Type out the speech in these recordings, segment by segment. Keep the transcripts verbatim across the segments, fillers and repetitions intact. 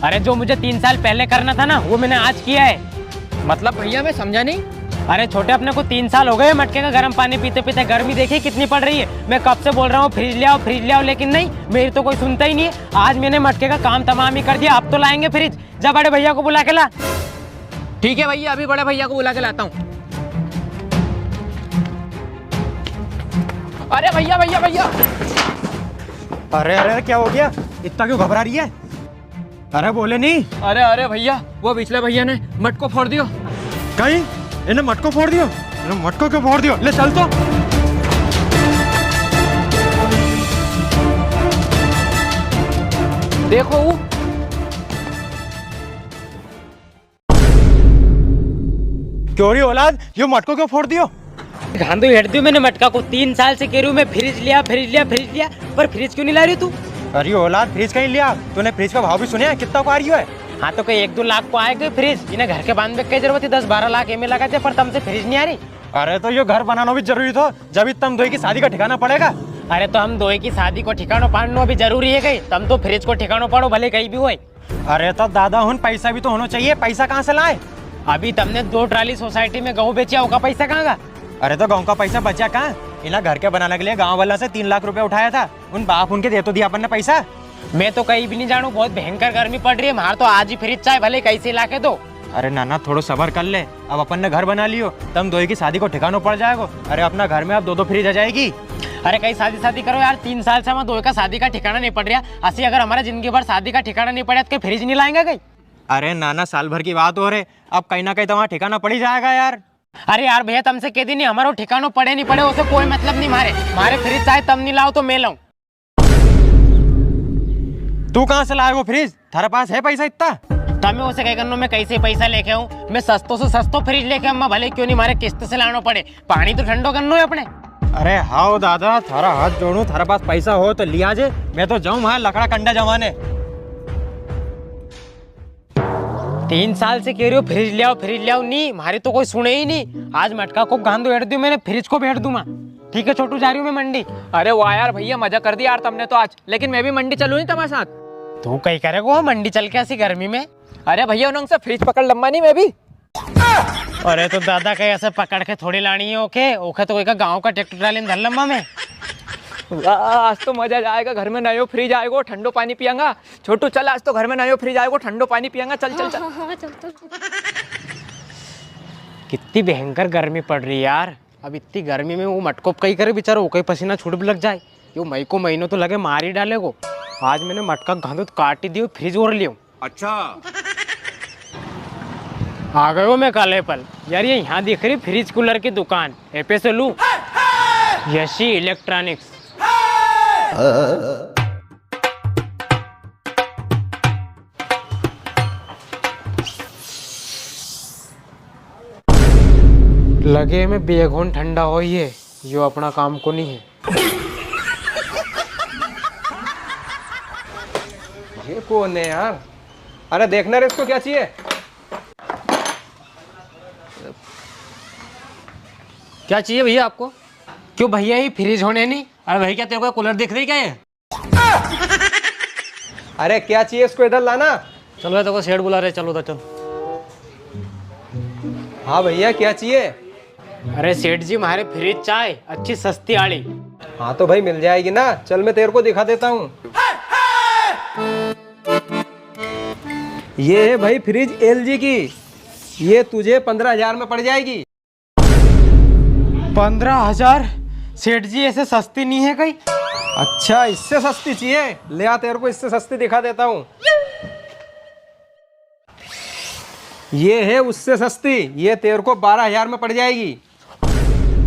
अरे, जो मुझे तीन साल पहले करना था ना, वो मैंने आज किया है। मतलब भैया, मैं समझा नहीं। अरे छोटे, अपने को तीन साल हो गए मटके का गर्म पानी पीते पीते। गर्मी देखिए कितनी पड़ रही है। मैं कब से बोल रहा हूँ फ्रिज ले आओ, फ्रिज ले आओ, लेकिन नहीं, मेरी तो कोई सुनता ही नहीं है। आज मैंने मटके का काम तमाम ही कर दिया। अब तो लाएंगे फ्रिज। जा बड़े भैया को बुला के ला। ठीक है भैया, अभी बड़े भैया को बुला के लाता हूँ। अरे भैया, भैया, भैया। अरे, अरे, अरे, क्या हो गया? इतना क्यों घबरा रही है? अरे बोले नहीं। अरे, अरे भैया, वो पिछले भैया ने मटको फोड़ दियो। कई? इने मटको फोड़ दियो? इने मटको क्यों फोड़ दियो? ले चल तो। देखो वो। क्यों री औलाद, यो मटको क्यों फोड़ दियो? गांडू हेड़ दियो मैंने मटका को। तीन साल से कई रियो हूँ मैं, फ्रिज लिया, फ्रिज लिया, फ्रिज लिया, पर फ्रिज क्यों नी ला रियो तू? अरे औलाद, फ्रिज कई लिया? तूने फ्रिज का भाव भी सुन्या है, कितना को आ रियो है? हाँ, तो कई एक दो लाख को आएगा फ्रिज? इने घर के बांधबे की कई जरूरत थी, दस बारह लाख इमें लगा दिया, पर तमसे फ्रिज नी आ री। अरे तो यो घर बनानो भी जरूरी थो, जब ही तम दोई की शादी का ठिकाना पड़ेगा। अरे तो हम दोई की शादी को ठिकानो पाड़नो भी जरूरी है कई? तम तो फ्रिज को ठिकानो पाड़ो, भले कई भी होय। अरे तो दादा हुन, पैसा भी तो होनो चाहिए, पैसा कहाँ से लाए? अभी तमने दो ट्राली सोसाइटी में गहूँ बेच्या, उका पैसा कहाँ गा? अरे तो गहूँ का पैसा बच्या कहाँ? इना घर के बनाने के लिए गाँव वाला से तीन लाख रुपया उठाया था, उन बाप हुन के दे तो दिया अपन ने पैसा। मैं तो कई भी नी जानू, बहुत भयंकर गर्मी पड़ री है, म्हारे तो आज ही फ्रिज चाय, भले कई से लाके दो। अरे नाना, थोड़ो सबर कर ले, अब अपन ने घर बना लियो, तम दोई की शादी को ठिकानो पड़ जाएगो। अरे अपना घर में अब दो दो फ्रिज आ जाएगी। अरे कई शादी शादी करो यार, तीन साल से हमारा दोई का शादी का ठिकाना नी पड़ रिया। असी अगर हमारा जिंदगी भर शादी का ठिकाना नी पड़ा तो कई फ्रिज नी लाएंगा कई? अरे नाना, साल भर की बात हो रे, अब कई ना कई तो वहाँ ठिकाना पड़ ही जाएगा यार। अरे यार भैया, तमसे कई दी नी, हमारो ठिकानो पड़े नी पड़े, उसे कोई मतलब नी म्हारे। म्हारे फ्रिज चाहे तम नी लाओ तो मैं लाऊं। तू कहाँ से लाएगो फ्रिज? थारे पास है पैसा इतना? तमे उसे कई करनो, मैं कई से पैसा लेके आऊं? मैं सस्तो से सस्तो फ्रिज लेके आऊं, मैं भले क्यों नी म्हारे किस्त से लानो पड़े, पानी तो ठंडो करनो है अपने। अरे हाओ दादा, थारा हाथ जोड़ू, थारे पास पैसा हो तो लिया जे, मैं तो जाऊं वहां लकड़ा कंडा जमाने। तीन साल से कई रियो फ्रिज ले आओ, फ्रिज ले आओ, नी, म्हारी तो कोई सुने ही नी। आज मटका को गांडू हेड़ दियो मैंने, फ्रिज को भी हेड़ दूंगा। ठीक है छोटू, जा रियो हूँ मैं मंडी। अरे वाह यार भैया, मजा कर दिया यार तमने तो आज, लेकिन मैं भी मंडी चलूँ नी तमारे साथ। तू कई करेगो मंडी चल के असी गर्मी में? अरे भैया, उन्होंने से फ्रिज पकड़ लम्बा नी मैं भी। अरे तो दादा, कई असे पकड़ के थोड़ी लानी है ओके, ओके तो कोई का गांव का ट्रैक्टर ट्राली में धर लम्बा मैं। वाह, आज तो मजा आएगा, घर में नयो फ्रिज आएगो, ठंडो पानी पियांगा। छोटू चल, आज तो घर में नयो फ्रिज आएगो, ठंडो पानी पियांगा, चल, चल, चल। हाँ, हाँ, हाँ, चल, चल। कितनी भयंकर गर्मी पड़ री है यार। अब इतनी गर्मी में वो मटको कई करे बेचारो, वो कई पसीना छूट भी लग जाए। यो मई को महीनो तो लगे मार ही डालेगो। आज मैंने मटका गांडू काट ही दियो, फ्रिज और लियो। अच्छा। आ गयो मैं काले पल। यार, ये यहाँ दिख री फ्रिज कूलर की दुकान, ए पे से लूं? यशी इलेक्ट्रॉनिक्स। लगे में बेगुन ठंडा होई है, यो अपना काम को नी है। ये कौन है यार? अरे देखना रे, इसको क्या चाहिए? क्या चाहिए भैया आपको? क्यों भैया, ये फ्रिज होने नी? अरे भाई, क्या तेरे को कूलर दिख रही क्या ये? अरे क्या चाहिए इसको, इधर लाना। चलो, ये देखो सेठ बुला रहे, चलो उधर चल। हाँ भैया, क्या चाहिए? अरे सेठ जी, म्हारे फ्रिज चाय अच्छी सस्ती आली। हाँ तो भाई मिल जाएगी ना, चल मैं तेरे को दिखा देता हूँ। ये है भाई फ्रिज एलजी की, ये तुझे पन्द्रह हजार में पड़ जाएगी। पन्द्रह हजार? सेठ जी, ऐसे सस्ती नहीं है कहीं? अच्छा, इससे सस्ती चाहिए? ले आ, तेरे को इससे सस्ती दिखा देता हूँ। ये है उससे सस्ती, ये तेरे को बारह हजार में पड़ जाएगी।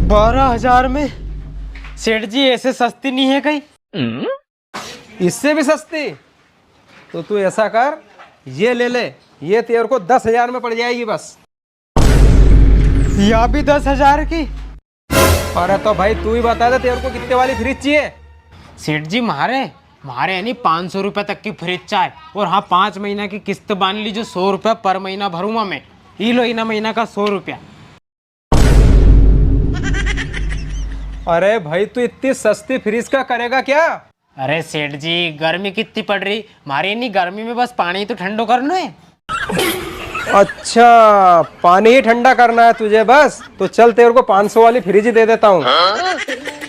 बारह हजार में? सेठ जी, ऐसे सस्ती नहीं है कहीं? इससे भी सस्ती? तो तू ऐसा कर, ये ले ले, ये तेरे को दस हजार में पड़ जाएगी बस। या भी दस हजार की? अरे तो भाई तू ही बता दे, तेरे को कितने वाली फ्रिज चाहिए? सेठ जी, म्हारे, म्हारे है नी पाँच सौ रुपया तक की फ्रिज चाहे, और हाँ, पाँच महीना की किस्त बांध लीजो, सौ रुपया per महीना भरूंगा मैं। ई लो, इना महीना का सौ रुपया। अरे भाई, तू इतनी सस्ती फ्रिज का करेगा क्या? अरे सेठ जी, गर्मी कितनी पड़ रही, म्हारी इतनी गर्मी में बस पानी ही तो ठंडो करनो है। अच्छा, पानी ही ठंडा करना है तुझे बस? तो चल, तेरे को पाँच सौ वाली फ्रिज ही दे देता हूँ।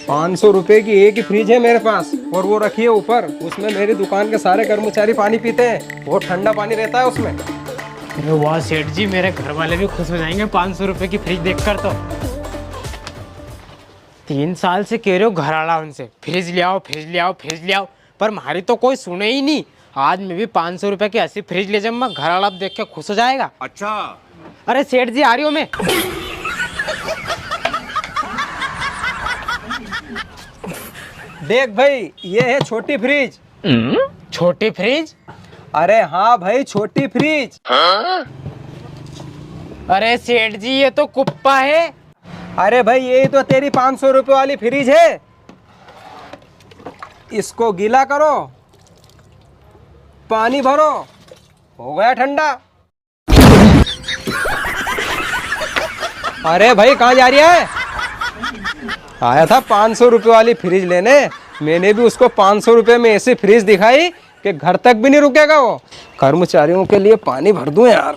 पाँच सौ रुपए की एक ही फ्रिज है मेरे पास, और वो रखी है ऊपर, उसमें मेरी दुकान के सारे कर्मचारी पानी पीते हैं, बहुत ठंडा पानी रहता है उसमें। अरे वाह सेठ जी, मेरे घर वाले भी खुश हो जाएंगे पाँच सौ रुपए की फ्रिज देखकर तो। तीन साल से कह रहे हो घर आला उनसे, फ्रिज ले आओ, फ्रिज ले आओ, फ्रिज ले आओ, पर म्हारी तो कोई सुने ही नहीं। आज मैं भी पाँच सौ रुपए की ऐसी फ्रिज ले जाऊंगा, घर आला देख के खुश हो जाएगा। अच्छा। अरे सेठ जी, आ रही हूँ मैं। देख भाई, ये है छोटी फ्रिज। छोटी फ्रिज? अरे हाँ भाई, छोटी फ्रिज। अरे सेठ जी, ये तो कुप्पा है। अरे भाई, यही तो तेरी पाँच सौ रुपए वाली फ्रिज है। इसको गीला करो, पानी भरो, हो गया ठंडा। अरे भाई, कहाँ जा रही है? आया था पाँच सौ रुपए वाली फ्रिज लेने, मैंने भी उसको पाँच सौ रुपए में ऐसी फ्रिज दिखाई कि घर तक भी नहीं रुकेगा वो। कर्मचारियों के लिए पानी भर दूं यार।